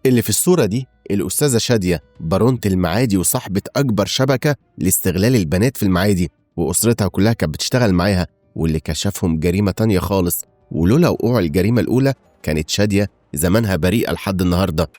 اللي في الصورة دي الأستاذة شادية، بارونة المعادي وصاحبة أكبر شبكة لاستغلال البنات في المعادي، وأسرتها كلها كانت بتشتغل معاها، واللي كشفهم جريمة تانية خالص، ولولا وقوع الجريمة الأولى كانت شادية زمانها بريئة لحد النهاردة.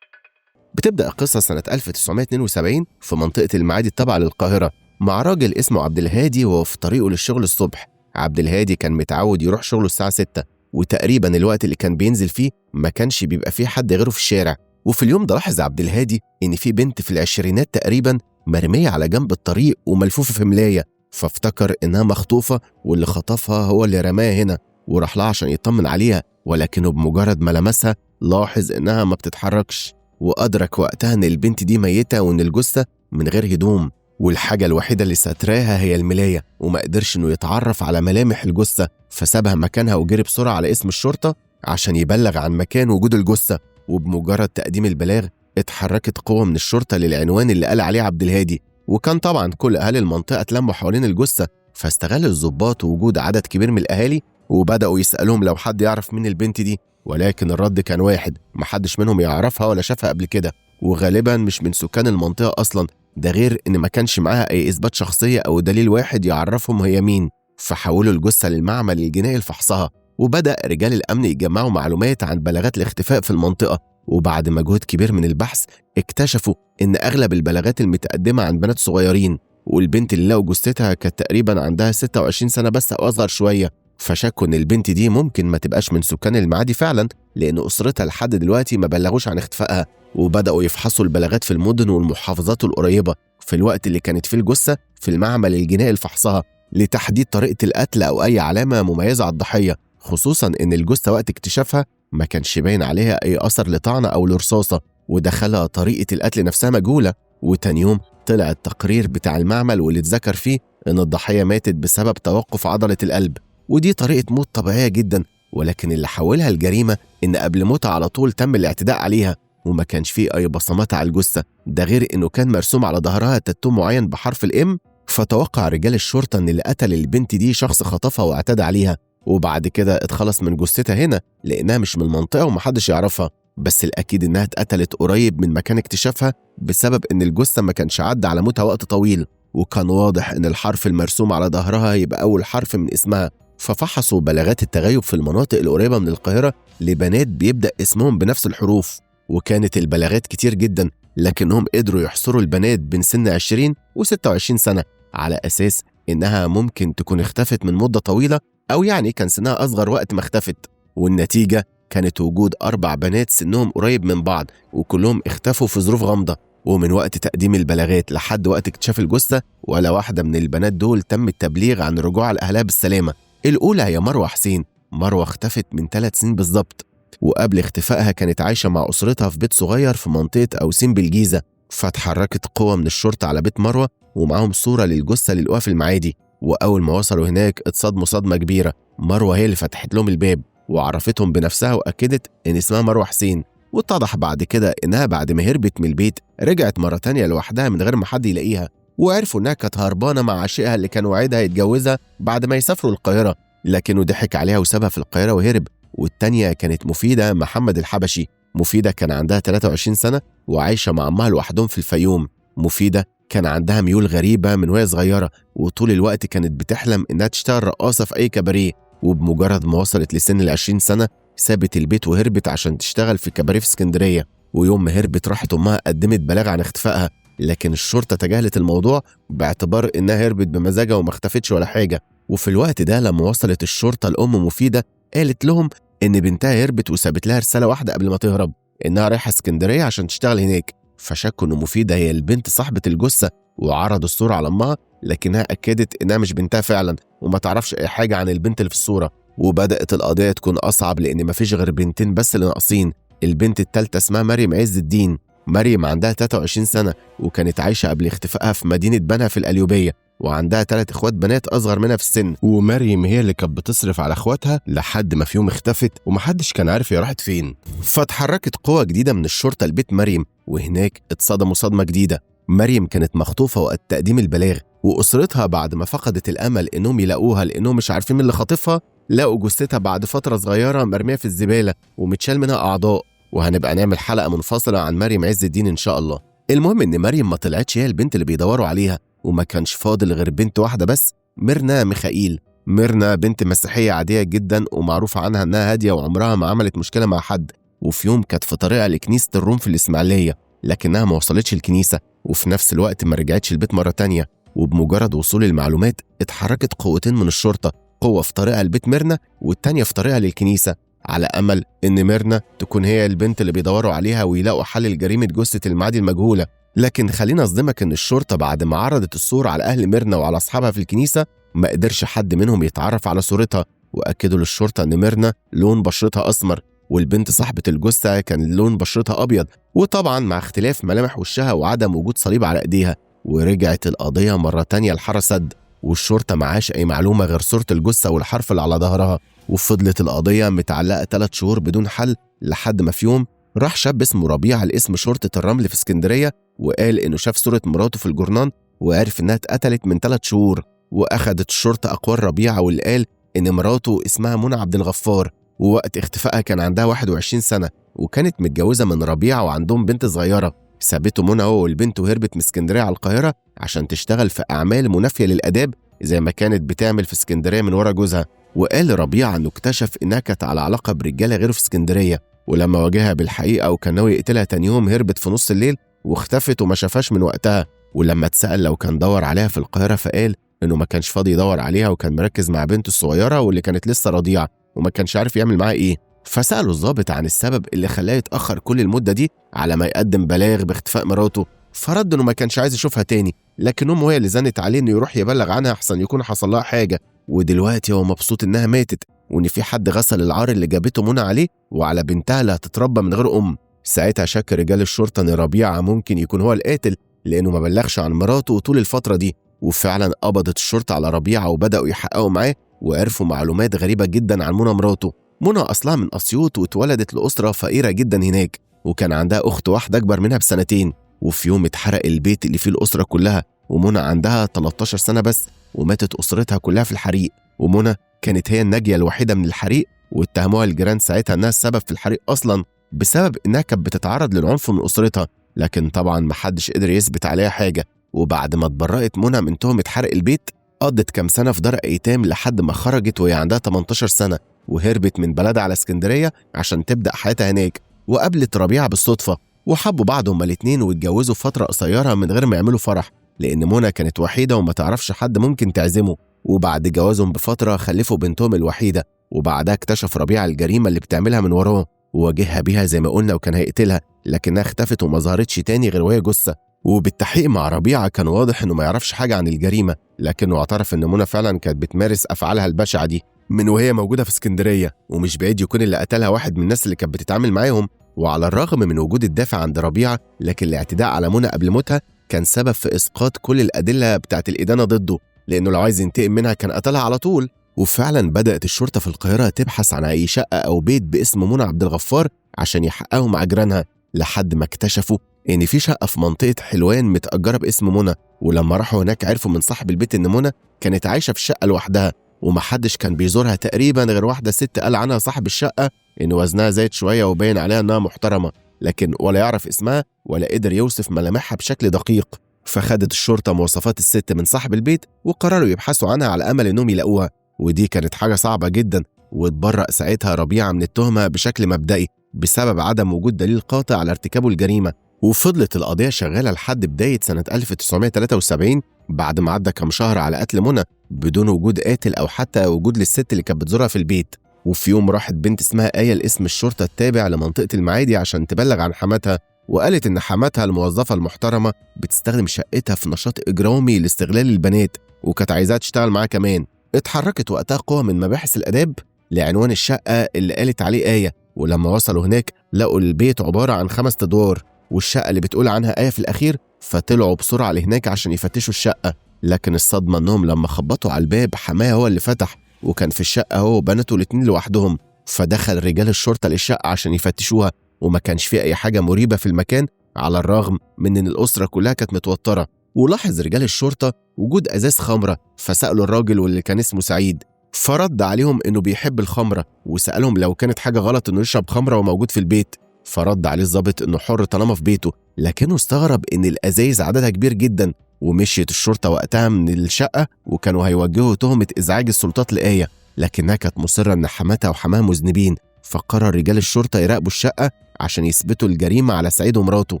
بتبدأ القصة سنة 1972 في منطقة المعادي التابعة للقاهرة مع راجل اسمه عبد الهادي وهو في طريقه للشغل الصبح. عبد الهادي كان متعود يروح شغله الساعة 6، وتقريبا الوقت اللي كان بينزل فيه ما كانش بيبقى فيه حد غيره في الشارع. وفي اليوم ده لاحظ عبد الهادي إن في بنت في العشرينات تقريبا مرمية على جنب الطريق وملفوفة في ملاية، فافتكر إنها مخطوفة واللي خطفها هو اللي رماها هنا، وراح لها عشان يطمن عليها، ولكنه بمجرد ما لمسها لاحظ إنها ما بتتحركش، وأدرك وقتها إن البنت دي ميتة وإن الجثة من غير هدوم، والحاجة الوحيدة اللي ستراها هي الملاية، وما قدرش إنه يتعرف على ملامح الجثة، فسابها مكانها وجري بسرعة على اسم الشرطة عشان يبلغ عن مكان وجود الجثة. وبمجرد تقديم البلاغ اتحركت قوة من الشرطة للعنوان اللي قال عليه عبد الهادي، وكان طبعا كل أهالي المنطقة اتلموا حوالين الجثة، فاستغل الضباط وجود عدد كبير من الأهالي وبدأوا يسألوهم لو حد يعرف مين البنت دي، ولكن الرد كان واحد، محدش منهم يعرفها ولا شافها قبل كده، وغالبا مش من سكان المنطقة أصلا، ده غير إن ما كانش معاها أي إثبات شخصية أو دليل واحد يعرفهم هي مين. فحولوا الجثة للمعمل الجنائي لفحصها، وبدأ رجال الأمن يجمعوا معلومات عن بلاغات الاختفاء في المنطقة، وبعد مجهود كبير من البحث اكتشفوا إن أغلب البلاغات المتقدمة عن بنات صغيرين، والبنت اللي لقوا جثتها كانت تقريبا عندها 26 سنة بس أو أصغر شوية، فشكوا إن البنت دي ممكن ما تبقاش من سكان المعادي فعلا، لأن أسرتها لحد دلوقتي ما بلغوش عن اختفائها. وبدأوا يفحصوا البلاغات في المدن والمحافظات القريبة في الوقت اللي كانت فيه الجثة في المعمل الجنائي لفحصها لتحديد طريقة القتل أو أي علامة مميزة على الضحية، خصوصا إن الجثة وقت اكتشافها ما كانش باين عليها أي أثر لطعنة أو لرصاصة، ودخلها طريقة القتل نفسها مجهولة. وتاني يوم طلع التقرير بتاع المعمل واللي اتذكر فيه إن الضحية ماتت بسبب توقف عضلة القلب، ودي طريقة موت طبيعية جدا، ولكن اللي حولها الجريمة إن قبل موتها على طول تم الاعتداء عليها وما كانش فيه أي بصمات على الجثة، ده غير إنه كان مرسوم على ظهرها تاتو معين بحرف الإم. فتوقع رجال الشرطة إن اللي قتل البنت دي شخص خطفها واعتدى عليها، وبعد كده اتخلص من جثتها هنا لأنها مش من المنطقة ومحدش يعرفها، بس الأكيد إنها اتقتلت قريب من مكان اكتشافها بسبب إن الجثة ما كانش عدى على موتها وقت طويل، وكان واضح إن الحرف المرسوم على ظهرها يبقى أول حرف من اسمها. ففحصوا بلاغات التغيب في المناطق القريبة من القاهرة لبنات بيبدأ اسمهم بنفس الحروف، وكانت البلاغات كتير جدا، لكنهم قدروا يحصروا البنات بين سن 20 و26 سنة على أساس إنها ممكن تكون اختفت من مدة طويلة أو يعني كان سنها أصغر وقت ما اختفت. والنتيجة كانت وجود 4 بنات سنهم قريب من بعض وكلهم اختفوا في ظروف غامضة، ومن وقت تقديم البلاغات لحد وقت اكتشاف الجثة ولا واحدة من البنات دول تم التبليغ عن رجوعها لأهلها بالسلامة. الأولى هي مروة حسين. مروة اختفت من 3 سنين بالظبط، وقبل اختفائها كانت عايشة مع أسرتها في بيت صغير في منطقة أوسين بالجيزة. فاتحركت قوة من الشرطة على بيت مروة ومعاهم صورة للجثة اللي لقوها في المعادي، وأول ما وصلوا هناك اتصدموا صدمة كبيرة. مروة هي اللي فتحت لهم الباب وعرفتهم بنفسها وأكدت إن اسمها مروة حسين. واتضح بعد كده إنها بعد ما هربت من البيت رجعت مرة تانية لوحدها من غير ما حد يلاقيها، وعرفوا إنها كانت هربانة مع عشيقها اللي كان وعدها يتجوزها بعد ما يسافروا القاهرة، لكنه ضحك عليها وسابها في القاهرة وهرب. والتانية كانت مفيدة محمد الحبشي. مفيدة كان عندها 23 سنة وعايشة مع أمها لوحدهم في الفيوم. مفيدة كان عندها ميول غريبة من وهي صغيرة، وطول الوقت كانت بتحلم إنها تشتغل رقاصة في أي كباريه، وبمجرد ما وصلت لسن 20 سنة سابت البيت وهربت عشان تشتغل في كباريه في اسكندرية. ويوم ما هربت راحت أمها قدمت بلاغ عن اختفائها، لكن الشرطة تجاهلت الموضوع باعتبار إنها هربت بمزاجها وما اختفتش ولا حاجة. وفي الوقت ده لما وصلت الشرطة لأم مفيدة قالت لهم إن بنتها هربت وسابت لها رسالة واحدة قبل ما تهرب، إنها رايحة اسكندرية عشان تشتغل هناك. فشكوا إن مفيدة هي البنت صاحبة الجثة وعرضوا الصورة على أمها، لكنها أكدت إنها مش بنتها فعلا وما تعرفش أي حاجة عن البنت اللي في الصورة. وبدأت القضية تكون أصعب لأن مفيش غير بنتين بس اللي ناقصين. البنت التالتة اسمها مريم عز الدين. مريم عندها 23 سنة وكانت عايشة قبل اختفائها في مدينة بنها في القليوبية، وعندها 3 اخوات بنات اصغر منها في السن. ومريم هي اللي كانت بتصرف على اخواتها لحد ما في يوم اختفت ومحدش كان عارف هي راحت فين. فاتحركت قوة جديدة من الشرطة لبيت مريم، وهناك اتصدموا صدمة جديدة. مريم كانت مخطوفة وقت تقديم البلاغ، وأسرتها بعد ما فقدت الأمل إنهم يلاقوها لأنهم مش عارفين مين اللي خاطفها، لقوا جثتها بعد فترة صغيرة مرمية في الزبالة ومتشال منها أعضاء. وهنبقى نعمل حلقة منفصلة عن مريم عز الدين إن شاء الله. المهم إن مريم ما طلعتش هي البنت اللي بيدوروا عليها، وما كانش فاضل غير بنت واحدة بس، ميرنا ميخائيل. ميرنا بنت مسيحية عادية جدا ومعروف عنها إنها هادية وعمرها ما عملت مشكلة مع حد. وفي يوم كانت في طريقها لكنيسة الروم في الإسماعيلية، لكنها ما وصلتش الكنيسة، وفي نفس الوقت ما رجعتش البيت مرة تانية. وبمجرد وصول المعلومات اتحركت قوتين من الشرطة، قوة في طريقها لبيت ميرنا والتانية في طريقها للكنيسة، على أمل إن ميرنا تكون هي البنت اللي بيدوروا عليها ويلاقوا حل لجريمة جثة المعادي المجهولة. لكن خلينا أصدمك إن الشرطة بعد ما عرضت الصورة على أهل ميرنا وعلى أصحابها في الكنيسة ما قدرش حد منهم يتعرف على صورتها، وأكدوا للشرطة إن ميرنا لون بشرتها أسمر، والبنت صاحبة الجثة كان لون بشرتها أبيض، وطبعا مع اختلاف ملامح وشها وعدم وجود صليب على إيديها. ورجعت القضية مرة تانية لحارة سد، والشرطة معاش أي معلومة غير صورة الجثة والحرف اللي على ظهرها. وفضلت القضية متعلقة 3 شهور بدون حل، لحد ما في يوم راح شاب اسمه ربيع لاسم شرطة الرمل في اسكندرية وقال إنه شاف صورة مراته في الجورنان وعرف إنها اتقتلت من 3 شهور. وأخدت الشرطة أقوال ربيع واللي قال إن مراته اسمها منى عبد الغفار، ووقت اختفائها كان عندها 21 سنة، وكانت متجوزة من ربيع وعندهم بنت صغيرة. سابته منى هو والبنت وهربت من اسكندرية على القاهرة عشان تشتغل في أعمال منافية للآداب زي ما كانت بتعمل في اسكندرية من ورا جوزها. وقال ربيع إنه اكتشف إنها كانت على علاقة برجالة غيره في اسكندرية، ولما واجهها بالحقيقة وكان ناوي يقتلها تاني يوم هربت في نص الليل واختفت وما شافهاش من وقتها. ولما اتسأل لو كان دور عليها في القاهرة فقال إنه ما كانش فاضي يدور عليها وكان مركز مع بنته الصغيرة واللي كانت لسه رضيعة وما كانش عارف يعمل معاها إيه. فسأله الضابط عن السبب اللي خلاه يتأخر كل المدة دي على ما يقدم بلاغ باختفاء مراته، فرد إنه ما كانش عايز يشوفها تاني، لكن أمه هي اللي زنت عليه إنه يروح يبلغ عنها أحسن يكون حصل لها حاجة، ودلوقتي هو مبسوط إنها ماتت وإن في حد غسل العار اللي جابته منى عليه وعلى بنتها اللي هتتربى من غير أم. ساعتها شك رجال الشرطة إن ربيعة ممكن يكون هو القاتل لأنه ما بلغش عن مراته طول الفترة دي. وفعلا قبضت الشرطة على ربيعة وبدأوا يحققوا معاه وعرفوا معلومات غريبة جدا عن منى مراته. منى أصلها من أسيوط واتولدت لأسرة فقيرة جدا هناك، وكان عندها أخت واحدة أكبر منها بسنتين. وفي يوم اتحرق البيت اللي فيه الأسرة كلها، ومنى عندها 13 سنة بس، وماتت أسرتها كلها في الحريق. ومنى كانت هي الناجية الوحيدة من الحريق، واتهموها الجيران ساعتها إنها السبب في الحريق أصلا بسبب إنها كانت بتتعرض للعنف من أسرتها، لكن طبعا محدش قدر يثبت عليها حاجة. وبعد ما اتبرأت منى من تهمة حرق البيت قضت كام سنة في دار أيتام لحد ما خرجت وهي عندها 18 سنة، وهربت من بلدها على اسكندرية عشان تبدأ حياتها هناك. وقابلت ربيعة بالصدفة وحبوا بعض هما الاتنين واتجوزوا فترة قصيرة من غير ما يعملوا فرح، لأن منى كانت وحيدة وما تعرفش حد ممكن تعزمه. وبعد جوازهم بفترة خلفوا بنتهم الوحيدة، وبعدها اكتشف ربيعة الجريمة اللي بتعملها من وراه وواجهها بيها زي ما قلنا وكان هيقتلها، لكنها اختفت وما ظهرتش تاني غير وهي جثة. وبالتحقيق مع ربيعة كان واضح انه ما يعرفش حاجة عن الجريمة، لكنه اعترف ان منى فعلا كانت بتمارس افعالها البشعة دي من وهي موجودة في اسكندرية، ومش بعيد يكون اللي قتلها واحد من الناس اللي كانت بتتعامل معاهم. وعلى الرغم من وجود الدافع عند ربيعة، لكن الاعتداء على منى قبل موتها كان سبب في اسقاط كل الادلة بتاعت الادانة ضده، لانه لو عايز ينتقم منها كان قتلها على طول. وفعلا بدأت الشرطة في القاهرة تبحث عن أي شقة أو بيت باسم منى عبد الغفار عشان يحققوا مع جيرانها، لحد ما اكتشفوا إن في شقة في منطقة حلوان متأجرة باسم منى. ولما راحوا هناك عرفوا من صاحب البيت إن منى كانت عايشة في الشقة لوحدها ومحدش كان بيزورها تقريبا غير واحدة ست قال عنها صاحب الشقة إن وزنها زايد شوية وباين عليها إنها محترمة، لكن ولا يعرف اسمها ولا قدر يوصف ملامحها بشكل دقيق. فخدت الشرطة مواصفات الست من صاحب البيت وقرروا يبحثوا عنها على أمل إنهم يلاقوها، ودي كانت حاجة صعبة جدا. واتبرأ ساعتها ربيعة من التهمة بشكل مبدئي بسبب عدم وجود دليل قاطع على ارتكابه الجريمة. وفضلت القضية شغالة لحد بداية سنة 1973 بعد ما عدى كام شهر على قتل منى بدون وجود قاتل أو حتى وجود للست اللي كانت بتزورها في البيت. وفي يوم راحت بنت اسمها آية لاسم الشرطة التابع لمنطقة المعادي عشان تبلغ عن حماتها، وقالت إن حماتها الموظفة المحترمة بتستخدم شقتها في نشاط إجرامي لاستغلال البنات، وكانت عايزاها تشتغل معاها كمان. اتحركت وقتها قوة من مباحث الآداب لعنوان الشقة اللي قالت عليه آية، ولما وصلوا هناك لقوا البيت عبارة عن 5 أدوار والشقة اللي بتقول عنها آية في الأخير، فطلعوا بسرعة لهناك عشان يفتشوا الشقة. لكن الصدمة إنهم لما خبطوا على الباب حماها هو اللي فتح، وكان في الشقة هو وبناته الاتنين لوحدهم. فدخل رجال الشرطة للشقة عشان يفتشوها، وما كانش فيه أي حاجة مريبة في المكان، على الرغم من إن الأسرة كلها كانت متوترة. ولاحظ رجال الشرطة وجود أزاز خمرة، فسألوا الراجل واللي كان اسمه سعيد، فرد عليهم إنه بيحب الخمرة، وسألهم لو كانت حاجة غلط إنه يشرب خمرة وموجود في البيت، فرد عليه الضابط إنه حر طالما في بيته، لكنه استغرب إن الأزايز عددها كبير جدا. ومشيت الشرطة وقتها من الشقة، وكانوا هيوجهوا تهمة إزعاج السلطات لآية، لكنها كانت مصرة إن حماتها وحماها مذنبين، فقرر رجال الشرطة يراقبوا الشقة عشان يثبتوا الجريمة على سعيد ومراته.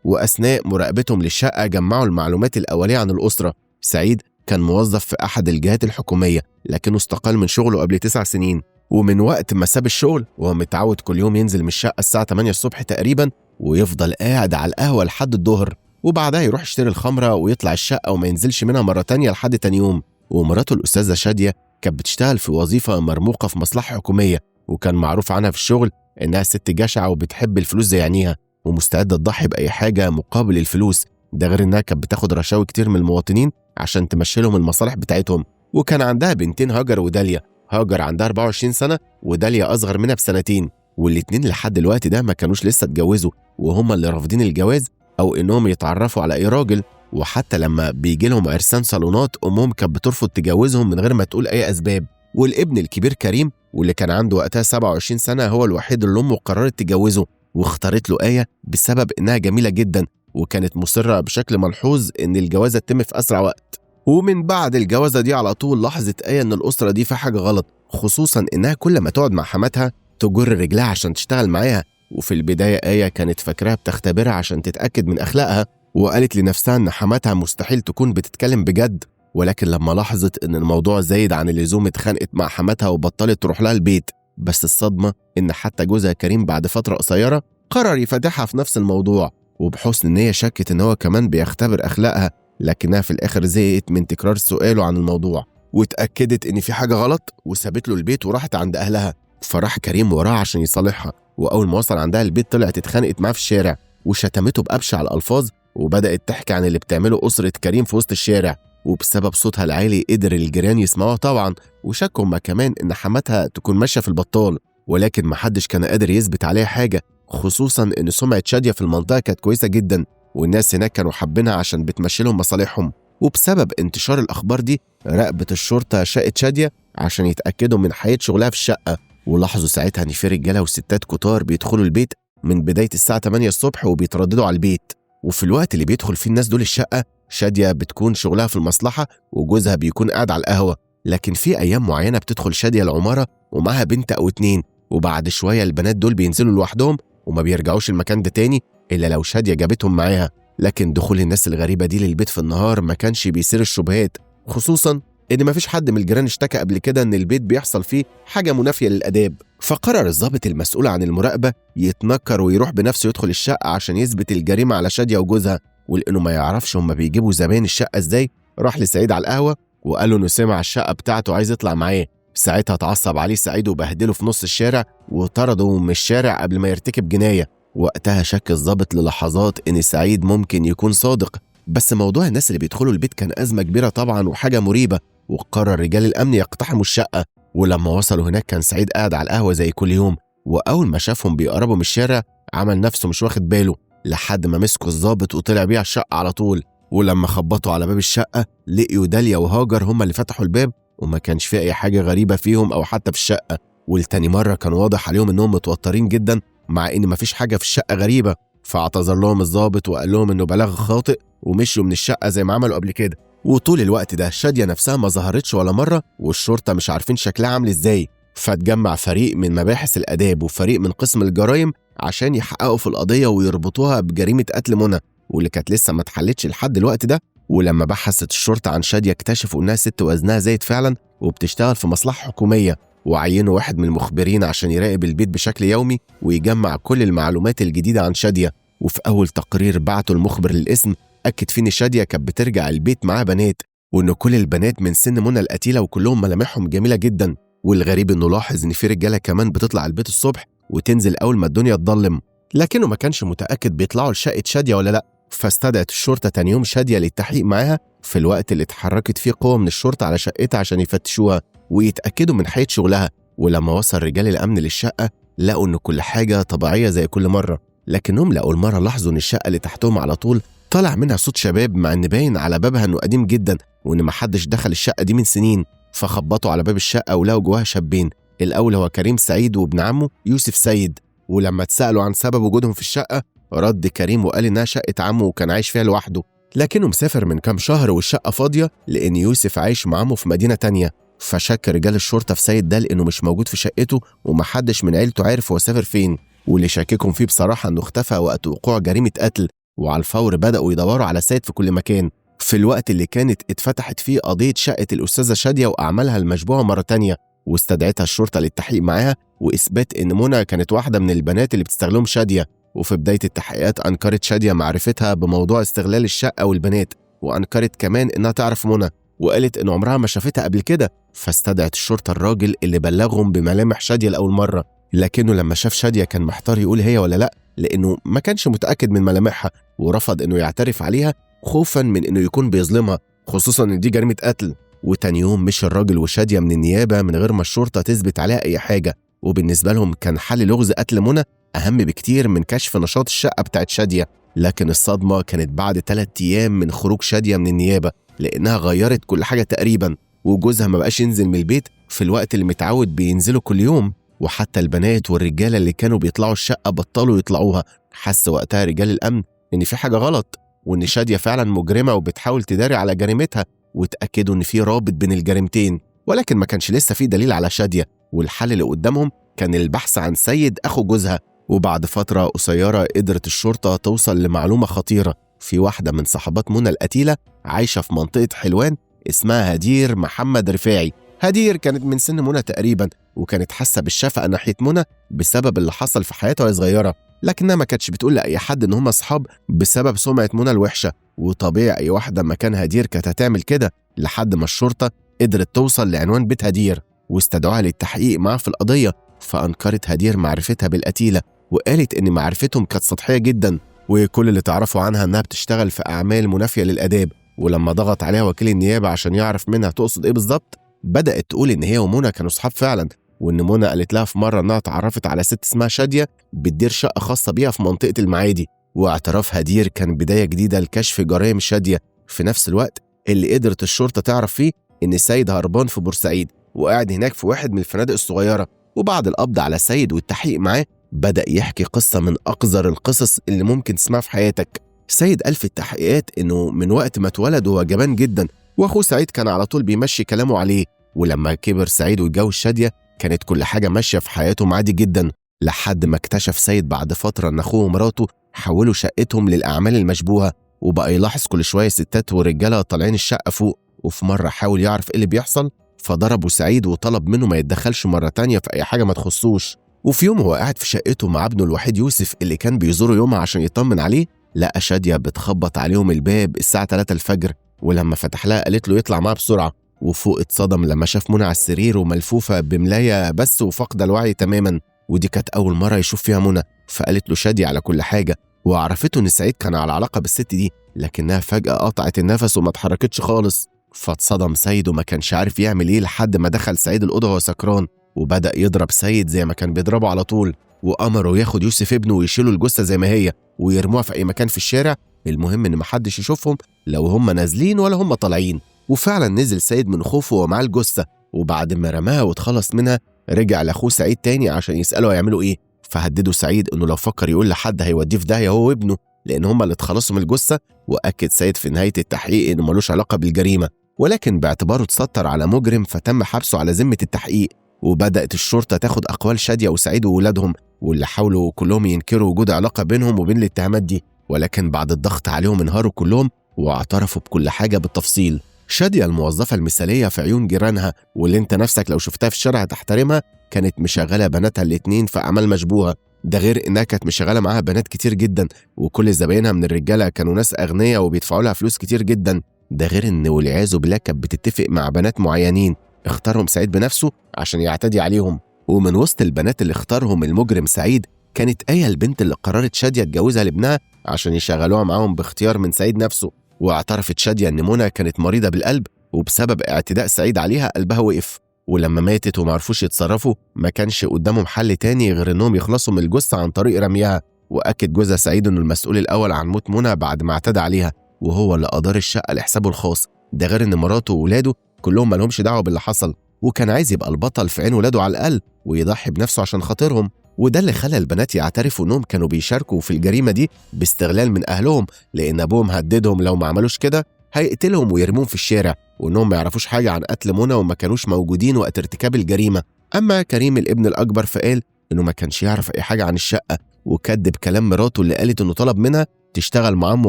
وأثناء مراقبتهم للشقة جمعوا المعلومات الأولية عن الأسرة. سعيد كان موظف في أحد الجهات الحكومية، لكنه استقال من شغله قبل 9 سنين، ومن وقت ما ساب الشغل وهو متعود كل يوم ينزل من الشقة الساعة 8 الصبح تقريبا، ويفضل قاعد على القهوة لحد الظهر، وبعدها يروح يشتري الخمرة ويطلع الشقة وما ينزلش منها مرة تانية لحد تاني يوم. ومراته الأستاذة شادية كانت بتشتغل في وظيفة مرموقة في مصلحة حكومية، وكان معروف عنها في الشغل إنها ست جشعة وبتحب الفلوس زي عينيها، ومستعدة تضحي بأي حاجة مقابل الفلوس، ده غير إنها كانت بتاخد رشاوي كتير من المواطنين عشان تمشي لهم المصالح بتاعتهم. وكان عندها بنتين، هاجر وداليا. هاجر عندها 24 سنة وداليا أصغر منها بسنتين، والاتنين لحد الوقت ده ما كانوش لسه اتجوزوا، وهما اللي رافضين الجواز أو إنهم يتعرفوا على أي راجل. وحتى لما بيجي لهم عرسان صالونات أمهم كانت بترفض تجوزهم من غير ما تقول أي أسباب. والابن الكبير كريم واللي كان عنده وقتها 27 سنة هو الوحيد اللي أمه قررت تجوزه، واختارت له آية بسبب إنها جميلة جدا، وكانت مصرة بشكل ملحوظ إن الجوازة تتم في أسرع وقت. ومن بعد الجوازة دي على طول لاحظت آية إن الأسرة دي في حاجة غلط، خصوصا إنها كل ما تقعد مع حماتها تجر رجلها عشان تشتغل معاها. وفي البداية آية كانت فاكراها بتختبرها عشان تتأكد من أخلاقها، وقالت لنفسها إن حماتها مستحيل تكون بتتكلم بجد، ولكن لما لاحظت إن الموضوع زايد عن اللزوم اتخانقت مع حماتها وبطلت تروح لها البيت. بس الصدمة إن حتى جوزها كريم بعد فترة قصيرة قرر يفتحها في نفس الموضوع، وبحسن نية شكت إن هو كمان بيختبر أخلاقها، لكنها في الآخر زهقت من تكرار سؤاله عن الموضوع، واتأكدت إن في حاجة غلط، وسابت له البيت وراحت عند أهلها. فراح كريم وراها عشان يصالحها، وأول ما وصل عندها البيت طلعت اتخانقت معاه في الشارع وشتمته بأبشع الألفاظ، وبدأت تحكي عن اللي بتعمله أسرة كريم في وسط الشارع. وبسبب صوتها العالي قدر الجيران يسمعوها طبعا، وشكوا هما كمان إن حماتها تكون ماشية في البطال، ولكن محدش كان قادر يثبت عليها حاجة، خصوصا إن سمعة شادية في المنطقة كانت كويسة جدا، والناس هناك كانوا حابينها عشان بتمشي لهم مصالحهم. وبسبب انتشار الأخبار دي راقبت الشرطة شقة شادية عشان يتأكدوا من حقيقة شغلها في الشقة، ولاحظوا ساعتها إن في رجالة وستات كتار بيدخلوا البيت من بداية الساعة 8 الصبح وبيترددوا على البيت. وفي الوقت اللي بيدخل فيه الناس دول الشقة، شادية بتكون شغلها في المصلحة وجوزها بيكون قاعد على القهوة، لكن في أيام معينة بتدخل شادية العمارة ومعها بنت أو 2، وبعد شوية البنات دول بينزلوا لوحدهم وما بيرجعوش المكان ده تاني إلا لو شادية جابتهم معاها. لكن دخول الناس الغريبة دي للبيت في النهار ما كانش بيثير الشبهات، خصوصا إن مفيش حد من الجيران اشتكى قبل كده إن البيت بيحصل فيه حاجة منافية للآداب. فقرر الضابط المسؤول عن المراقبة يتنكر ويروح بنفسه يدخل الشقة عشان يثبت الجريمة على شادية وجوزها، ولأنه ما يعرفش هما بيجيبوا زباين الشقة إزاي، راح لسعيد على القهوة وقال له إنه سمع الشقة بتاعته عايز يطلع معاه. ساعتها اتعصب عليه سعيد وبهدله في نص الشارع وطرده من الشارع قبل ما يرتكب جناية. وقتها شك الضابط للحظات إن سعيد ممكن يكون صادق، بس موضوع الناس اللي بيدخلوا البيت كان أزمة كبيرة طبعا وحاجة مريبة، وقرر رجال الأمن يقتحموا الشقة. ولما وصلوا هناك كان سعيد قاعد على القهوة زي كل يوم، وأول ما شافهم بيقربوا من الشارع عمل نفسه مش واخد باله لحد ما مسكوا الضابط وطلع بيه على الشقة على طول. ولما خبطوا على باب الشقة لقيوا داليا وهاجر هما اللي فتحوا الباب، وما كانش في أي حاجة غريبة فيهم أو حتى في الشقة. والتاني مرة كان واضح عليهم إنهم متوترين جدا مع إن مفيش حاجة في الشقة غريبة، فاعتذر لهم الضابط وقال لهم إنه بلاغ خاطئ ومشوا من الشقة زي ما عملوا قبل كده. وطول الوقت ده شادية نفسها ما ظهرتش ولا مرة، والشرطة مش عارفين شكلها عامل إزاي. فتجمع فريق من مباحث الآداب وفريق من قسم الجرائم عشان يحققوا في القضية ويربطوها بجريمة قتل منى واللي كانت لسه ما اتحلتش لحد الوقت ده. ولما بحثت الشرطة عن شادية اكتشفوا إنها ست وزنها زايد فعلا وبتشتغل في مصلحة حكومية، وعينوا واحد من المخبرين عشان يراقب البيت بشكل يومي ويجمع كل المعلومات الجديدة عن شادية. وفي أول تقرير بعته المخبر للقسم أكد فيه إن شادية كانت بترجع البيت معاها بنات، وإن كل البنات من سن منى القتيلة وكلهم ملامحهم جميلة جدا. والغريب إنه لاحظ إن في رجالة كمان بتطلع البيت الصبح وتنزل أول ما الدنيا تضلم، لكنه ما كانش متأكد بيطلعوا لشقة شادية ولا لأ. فاستدعت الشرطة تاني يوم شادية للتحقيق معاها في الوقت اللي اتحركت فيه قوة من الشرطة على شقتها عشان يفتشوها ويتأكدوا من حقيقة شغلها. ولما وصل رجال الأمن للشقة لقوا إن كل حاجة طبيعية زي كل مرة، لكنهم لأول مرة لاحظوا إن الشقة اللي تحتهم على طول طلع منها صوت شباب، مع إن باين على بابها إنه قديم جدا وإن محدش دخل الشقة دي من سنين. فخبطوا على باب الشقة ولقوا جواها شابين، الأول هو كريم سعيد وابن عمه يوسف سيد. ولما اتسألوا عن سبب وجودهم في الشقة رد كريم وقال إنها شقة عمه وكان عايش فيها لوحده، لكنه مسافر من كام شهر والشقة فاضية لأن يوسف عايش مع عمه في مدينة تانية. فشك رجال الشرطة في سيد ده لأنه مش موجود في شقته ومحدش من عيلته عارف هو سافر فين، واللي شاككهم فيه بصراحة إنه اختفى وقت وقوع جريمة قتل. وعلى الفور بدأوا يدوروا على سيد في كل مكان، في الوقت اللي كانت اتفتحت فيه قضية شقة الأستاذة شادية وأعمالها المشبوهة مرة تانية، واستدعتها الشرطة للتحقيق معاها وإثبات إن منى كانت واحدة من البنات اللي بتستغلهم شادية. وفي بداية التحقيقات أنكرت شادية معرفتها بموضوع استغلال الشقة والبنات، وأنكرت كمان إنها تعرف منى، وقالت إن عمرها ما شافتها قبل كده. فاستدعت الشرطة الراجل اللي بلغهم بملامح شادية لأول مرة، لكنه لما شاف شادية كان محتار يقول هي ولا لأ، لأنه ما كانش متأكد من ملامحها ورفض إنه يعترف عليها خوفا من إنه يكون بيظلمها، خصوصا إن دي جريمة قتل. وتاني يوم مشي الراجل وشادية من النيابة من غير ما الشرطة تثبت عليها أي حاجة، وبالنسبة لهم كان حل لغز قتل منى أهم بكتير من كشف نشاط الشقة بتاعت شادية. لكن الصدمة كانت بعد 3 أيام من خروج شادية من النيابة، لأنها غيرت كل حاجة تقريبا، وجوزها ما بقاش ينزل من البيت في الوقت اللي متعود بينزله كل يوم، وحتى البنات والرجالة اللي كانوا بيطلعوا الشقة بطلوا يطلعوها. حس وقتها رجال الأمن إن في حاجة غلط، وإن شادية فعلا مجرمة وبتحاول تداري على جريمتها، وتأكدوا إن في رابط بين الجريمتين، ولكن ما كانش لسه في دليل على شادية، والحل اللي قدامهم كان البحث عن سيد أخو جوزها. وبعد فترة قصيرة قدرت الشرطة توصل لمعلومة خطيرة، في واحدة من صحبات منى القتيلة عايشة في منطقة حلوان اسمها هدير محمد رفاعي. هدير كانت من سن منى تقريبا، وكانت حاسة بالشفقة ناحية منى بسبب اللي حصل في حياتها وهي صغيرة، لكنها ما كانتش بتقول لأي حد إن هم أصحاب بسبب سمعة منى الوحشة، وطبيعي أي واحدة مكان هدير كانت هتعمل كده. لحد ما الشرطة قدرت توصل لعنوان بيت هدير واستدعوها للتحقيق معاه في القضية. فأنكرت هدير معرفتها بالقتيلة، وقالت إن معرفتهم كانت سطحية جدا، وكل اللي تعرفوا عنها إنها بتشتغل في أعمال منافية للآداب. ولما ضغط عليها وكيل النيابة عشان يعرف منها تقصد إيه بالظبط، بدأت تقول إن هي ومنى كانوا صحاب فعلا، وإن منى قالت لها في مرة إنها اتعرفت على ست اسمها شادية بتدير شقة خاصة بيها في منطقة المعادي. واعتراف هدير كان بداية جديدة لكشف جرائم شادية، في نفس الوقت اللي قدرت الشرطة تعرف فيه إن سيد هربان في بورسعيد وقاعد هناك في واحد من الفنادق الصغيرة. وبعد القبض على سيد والتحقيق معاه بدأ يحكي قصة من أقذر القصص اللي ممكن تسمعها في حياتك. سيد قال في التحقيقات إنه من وقت ما اتولد وهو جبان جدا، وأخوه سعيد كان على طول بيمشي كلامه عليه. ولما كبر سعيد واتجوز شادية كانت كل حاجة ماشية في حياتهم عادي جدا، لحد ما اكتشف سيد بعد فترة إن أخوه ومراته حولوا شقتهم للأعمال المشبوهة، وبقى يلاحظ كل شوية ستات ورجالة طالعين الشقة فوق. وفي مرة حاول يعرف إيه اللي بيحصل، فضربه سعيد وطلب منه ما يتدخلش مرة تانية في أي حاجة ما تخصوش. وفي يوم هو قاعد في شقته مع ابنه الوحيد يوسف اللي كان بيزوره يومها عشان يطمن عليه، لقى شادية بتخبط عليهم الباب الساعة 3 الفجر، ولما فتح لها قالت له يطلع معاها بسرعة. وفوق اتصدم لما شاف منى على السرير وملفوفة بملاية بس وفاقدة الوعي تماما، ودي كانت أول مرة يشوف فيها منى. فقالت له شادية على كل حاجة، وعرفته إن سعيد كان على علاقة بالست دي، لكنها فجأة قطعت النفس وما اتحركتش خالص. فاتصدم سيد وما كانش عارف يعمل ايه، لحد ما دخل سعيد الأوضة وهو سكران، وبدأ يضرب سيد زي ما كان بيضربه على طول، وأمره ياخد يوسف ابنه ويشيلوا الجثة زي ما هي ويرموها في أي مكان في الشارع، المهم إن محدش يشوفهم لو هم نازلين ولا هم طالعين. وفعلا نزل سيد من خوفه ومعاه الجثة، وبعد ما رماها واتخلص منها رجع لأخوه سعيد تاني عشان يسأله هيعملوا إيه. فهدده سعيد إنه لو فكر يقول لحد هيوديه في داهية هو وابنه، لأن هم اللي اتخلصوا من الجثة. وأكد سيد في نهاية التحقيق إنه ملوش علاقة بالجريمة، ولكن باعتباره اتستر على مجرم فتم حبسه على ذمة التحقيق. وبدأت الشرطة تاخد أقوال شادية وسعيد وولادهم، واللي حاولوا كلهم ينكروا وجود علاقة بينهم وبين الاتهامات دي، ولكن بعد الضغط عليهم انهاروا كلهم واعترفوا بكل حاجة بالتفصيل. شادية الموظفة المثالية في عيون جيرانها، واللي انت نفسك لو شفتها في الشارع هتحترمها، كانت مشغلة بناتها الاتنين في أعمال مشبوهة، ده غير انها كانت مشغلة معاها بنات كتير جدا، وكل زباينها من الرجالة كانوا ناس أغنياء وبيدفعوا لها فلوس كتير جدا. ده غير ان والعياذ بالله كانت بتتفق مع بنات معينين اختارهم سعيد بنفسه عشان يعتدي عليهم. ومن وسط البنات اللي اختارهم المجرم سعيد كانت آية البنت اللي قررت شادية تجوزها لابنها عشان يشغلوها معاهم باختيار من سعيد نفسه. واعترفت شادية ان منى كانت مريضة بالقلب، وبسبب اعتداء سعيد عليها قلبها وقف، ولما ماتت ومعرفوش يتصرفوا ما كانش قدامهم حل تاني غير انهم يخلصوا من الجثة عن طريق رميها. وأكد جوزها سعيد إنه المسؤول الأول عن موت منى بعد ما اعتدى عليها، وهو اللي أدار الشقة لحسابه الخاص، ده غير إن مراته وولاده كلهم مالهمش دعوة باللي حصل، وكان عايز يبقى البطل في عين ولاده على الأقل ويضحي بنفسه عشان خاطرهم. وده اللي خلى البنات يعترفوا إنهم كانوا بيشاركوا في الجريمة دي باستغلال من أهلهم، لأن أبوهم هددهم لو ما عملوش كده هيقتلهم ويرموهم في الشارع، وإنهم ما يعرفوش حاجة عن قتل منى وما كانوش موجودين وقت ارتكاب الجريمة. أما كريم الابن الأكبر فقال إنه ما كانش يعرف أي حاجة عن الشقة، وكذب كلام مراته اللي قالت إنه طلب منها تشتغل مع أمه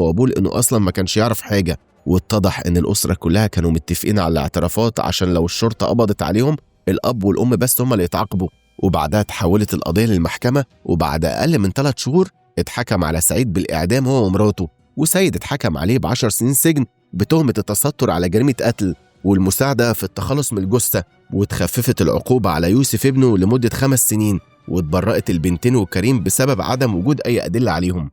وأبوه لأنه أصلا ما كانش يعرف حاجة. واتضح إن الأسرة كلها كانوا متفقين على الاعترافات عشان لو الشرطة قبضت عليهم الأب والأم بس هم اللي يتعاقبوا. وبعدها تحولت القضية للمحكمة، وبعد أقل من 3 شهور اتحكم على سعيد بالإعدام هو ومراته، وسيد اتحكم عليه ب10 سنين سجن بتهمة التستر على جريمة قتل والمساعدة في التخلص من الجثة، وتخففت العقوبة على يوسف ابنه لمدة 5 سنين، واتبرأت البنتين وكريم بسبب عدم وجود أي أدلة عليهم.